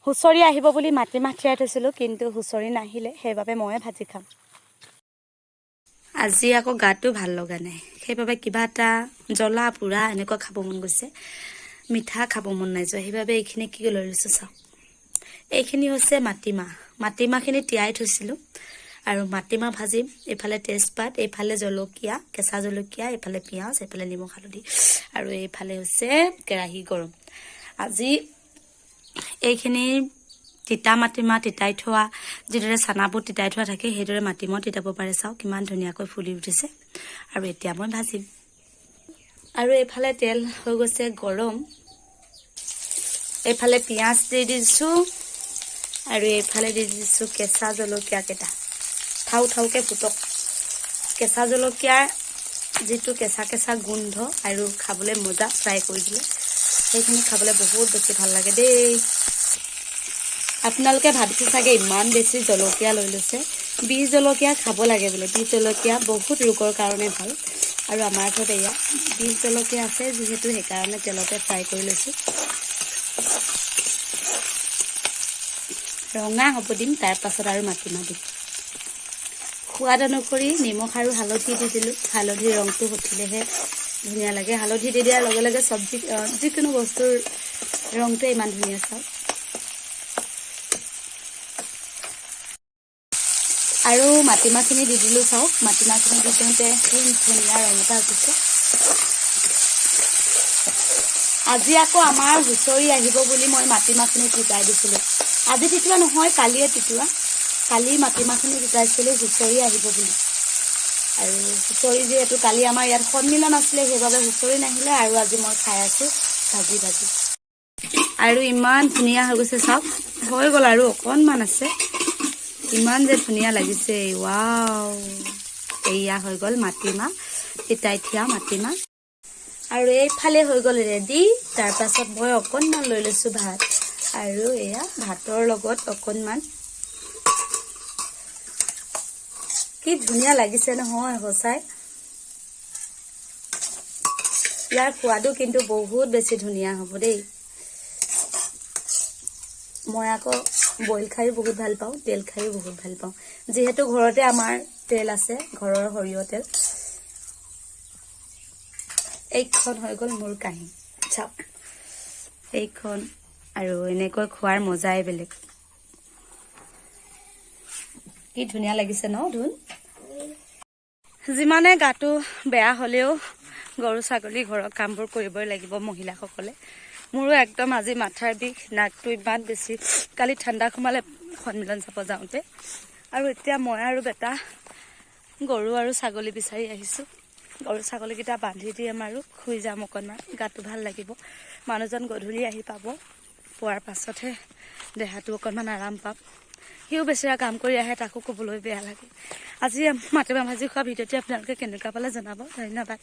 হুঁচৰি আহিব বুলি মাটিমাহ তিয়াই থৈছিলোঁ, কিন্তু হুঁচৰি নাহিলে, সেইবাবে ময়ে ভাজি খাম। আজি আকৌ গাটো ভাল লগা নাই, সেইবাবে কিবা এটা জ্বলা পোৰা এনেকুৱা খাব মন গৈছে, মিঠা খাব মন নাই যোৱা। সেইবাবে এইখিনি কি লৈ লৈছোঁ চাওক। এইখিনি হৈছে মাটিমাহ। মাটিমাহখিনি তিয়াই থৈছিলোঁ আৰু মাটিমাহ ভাজিম। এইফালে তেজপাত, এইফালে জলকীয়া, কেঁচা জলকীয়া, এইফালে পিঁয়াজ, এইফালে নিমখ, হালধি আৰু এইফালে হৈছে কেৰাহী গৰম। আজি এইখিনি তিতা মাটিমাহ তিতাই থোৱা, যিদৰে চানাবোৰ তিতাই থোৱা থাকে, সেইদৰে মাটিমাহ তিতাব পাৰে। চাওক, কিমান ধুনীয়াকৈ ফুলি উঠিছে। আৰু এতিয়া মই ভাজিম। আৰু এইফালে তেল হৈ গৈছে গৰম। এইফালে পিঁয়াজ দি দিছোঁ আৰু এইফালে দি দিছোঁ কেঁচা জলকীয়া কেইটা। থাও থাওকৈ ফুটক। কেঁচা জলকীয়াৰ যিটো কেঁচা কেঁচা গোন্ধ আৰু খাবলৈ মজা, ফ্ৰাই কৰি দিলে সেইখিনি খাবলৈ বহুত বেছি ভাল লাগে দেই। আপোনালোকে ভাবিছে চাগে, ইমান বেছি জলকীয়া লৈ লৈছে। বিহ জলকীয়া খাব লাগে বোলে। বিহ জলকীয়া বহুত ৰোগৰ কাৰণে ভাল। আৰু আমাৰ ঘৰত এয়া বিহ জলকীয়া আছে যিহেতু, সেইকাৰণে তেলতে ফ্ৰাই কৰি লৈছোঁ। ৰঙা হ'ব দিম, তাৰপাছত আৰু মাটিমাহ দিম। সোৱাদ অনুসৰি নিমখ আৰু হালধি দি দিলোঁ। হালধিৰ ৰংটো উঠিলেহে ধুনীয়া লাগে। হালধি দি দিয়াৰ লগে লগে চব্জি, যিকোনো বস্তুৰ ৰংটোৱে ইমান ধুনীয়া, চাওক। আৰু মাটিমাহখিনি দি দিলোঁ। চাওক, মাটিমাহখিনি দি দিওঁতে কি ধুনীয়া ৰং এটা উঠিছে। আজি আকৌ আমাৰ হুঁচৰি আহিব বুলি মই মাটিমাহখিনি তিতাই দিছিলোঁ। আজি তিতোৱা নহয়, কালিয়ে তিতোৱা। কালি মাটিমাহখিনি তিতাইছিলোঁ হুঁচৰি আহিব বুলি। আৰু হুঁচৰি যিহেতু কালি আমাৰ ইয়াত সন্মিলন আছিলে, সেইবাবে হুঁচৰি নাহিলে। আৰু আজি মই খাই আছোঁ ভাজি ভাজি। আৰু ইমান ধুনীয়া হৈ গৈছে, চাওক। হৈ গ'ল, আৰু অকণমান আছে। ইমান যে ধুনীয়া লাগিছে, ৱাও! এয়া হৈ গ'ল মাটিমাহ, তিতাই থোৱা মাটিমাহ। আৰু এইফালে হৈ গ'ল ৰেডি। তাৰপাছত মই অকণমান লৈ লৈছোঁ ভাত আৰু এয়া ভাতৰ লগত অকণমান। কি ধুনীয়া লাগিছে নহয় সঁচাই। ইয়াৰ সোৱাদো কিন্তু বহুত বেছি ধুনীয়া হ'ব দেই। মই আকৌ বইল খায়ো বহুত ভাল পাওঁ, তেল খায়ো বহুত ভাল পাওঁ। যিহেতু ঘৰতে আমাৰ তেল আছে, ঘৰৰ সৰিয়হ তেল। এইখন হৈ গ'ল মোৰ কাঁহী, চাওক এইখন। আৰু এনেকৈ খোৱাৰ মজাই বেলেগ। কি ধুনীয়া লাগিছে ন ধুন? যিমানে গাটো বেয়া হ'লেও গৰু, ছাগলী, ঘৰৰ কামবোৰ কৰিবই লাগিব মহিলাসকলে। মোৰো একদম আজি মাথাৰ বিষ, নাকটো ইমান বেছি। কালি ঠাণ্ডা সোমালে সন্মিলন চাব যাওঁতে। আৰু এতিয়া মই আৰু বেটা গৰু আৰু ছাগলী বিচাৰি আহিছোঁ। গৰু ছাগলীকেইটা বান্ধি দিম আৰু শুই যাম অকণমান, গাটো ভাল লাগিব। মানুহজন গধূলি আহি পাব, পোৱাৰ পাছতহে দেহাটো অকণমান আৰাম পাম। সিও বেচেৰা কাম কৰি আহে, তাকো ক'বলৈ বেয়া লাগে। আজি মাটিমাহ ভাজি খোৱা ভিডিঅ'টি আপোনালোকে কেনেকুৱা পালে জনাব। ধন্যবাদ।